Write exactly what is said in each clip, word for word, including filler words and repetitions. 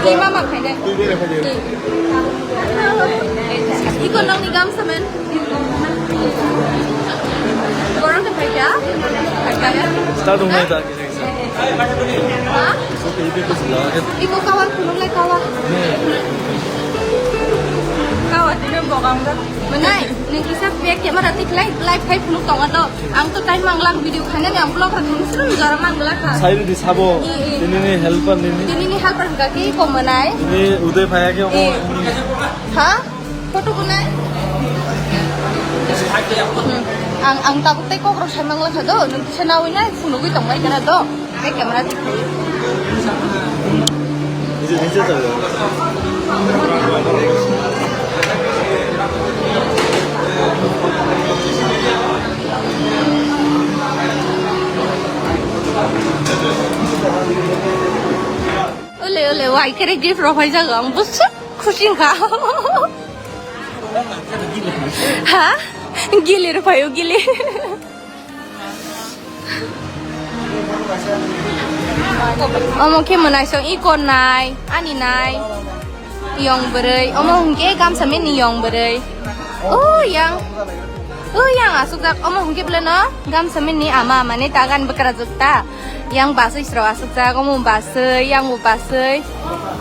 Twi mama khainai. Twi bere khainai. Iko nokni gamsa men. Borok khe phaikha. Phaikha. Start wngnai da. Ha? Iko cover phunuk lai cover. Cover tini bokang da. Mwnai, nung kisa back camera tik lai, live khai phunuk tongo to. Ang to time manglak video khainani ang vlog rok khainani sini jora manglak kha. Sai ridi sabo, I, I. Tini ni helper nini. Tini ni helper hwnkha ki ko mwnai. Tini Uday phaiya ke omo. I. Ha? Photo kunai? Hmm. Ang, ang tabuk tei kok rok sai manglak kha do, nung kisa nawi nai phunugwi tongbai kana do. Bai camera. Nije, nije chalo. Ole, ole, wai kere gift rok phai jago, ang bwswk khusi wngkha. Ha? Gili rok phaio, gili. Omo khe mwnaisong iko nai, ani nai. Yong bwrwi, omo hwnkhe gamsa mini yong bwrwi. O yang, o yang asukjak, omo hwnkhe beleno gamsa mini ama, mane tagan bwkrajwk ta. Yang baswi srok asukjak, omo baswi, yang bo baswi.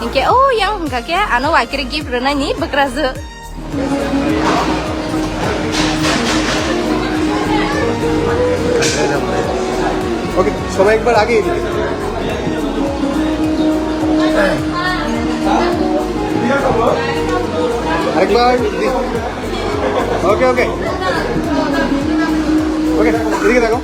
Hwnkhe o yang hwnkha khe ano waikere gift rwnaini bwkrajwk. ওকে, সবাই একবার আগে এদিকে। আরেকবার। ওকে, ওকে। ওকে, এদিকে তাকাও।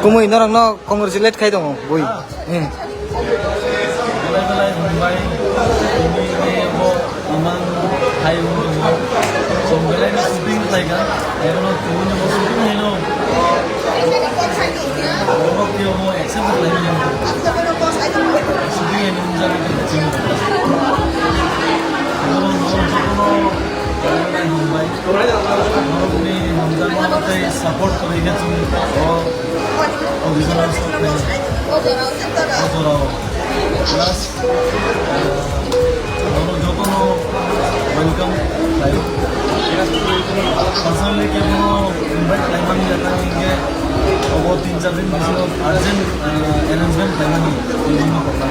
Kumui norokno congratulate khai tongo bui. Eh. Belai belai hambai, tini bo imang hai wng tong. Chwng belai no shooting khlai kha, ebono tini bo shooting haino. Abo khe omo accept khlai mano. Shooting haino wng jagwi tong chini. Ebono norok jotono belai belai hambai. Norokni hamjakma tei support kwrwi khe chwng o original support khlaio. O jorao. Plus, ah, norok jotono welcome khlaio. Personally kebono invite khlaimani ya, tamo hinkhe obo tin char din bisingo urgent, ah, arrangement khlaimani, tei bini kokla.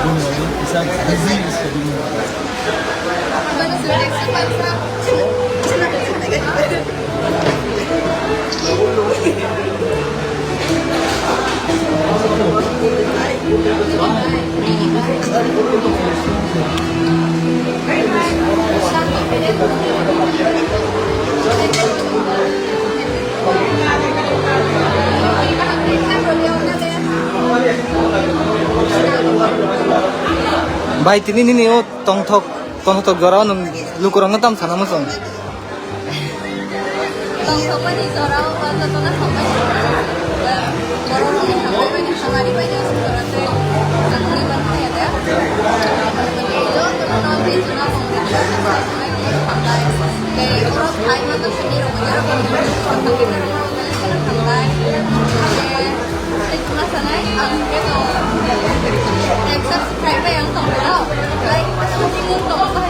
Bini bagwi kisa busy schedule. Bai, tini nini o tongthok, tongthok jora o nwng lukurokno tam sana muchung? Tongthokmani jorao o jotono hambai. Bororokni hambai bai, hamari bai, jotono tei ang tini ban kaya de. Jotono tei chwngno hambai. Tei borok hai ma tongsa nirok, nirok hambai. Tei chwngno sanai, ang khe to exam subscribe bai ang tongkha. Like, tongkha.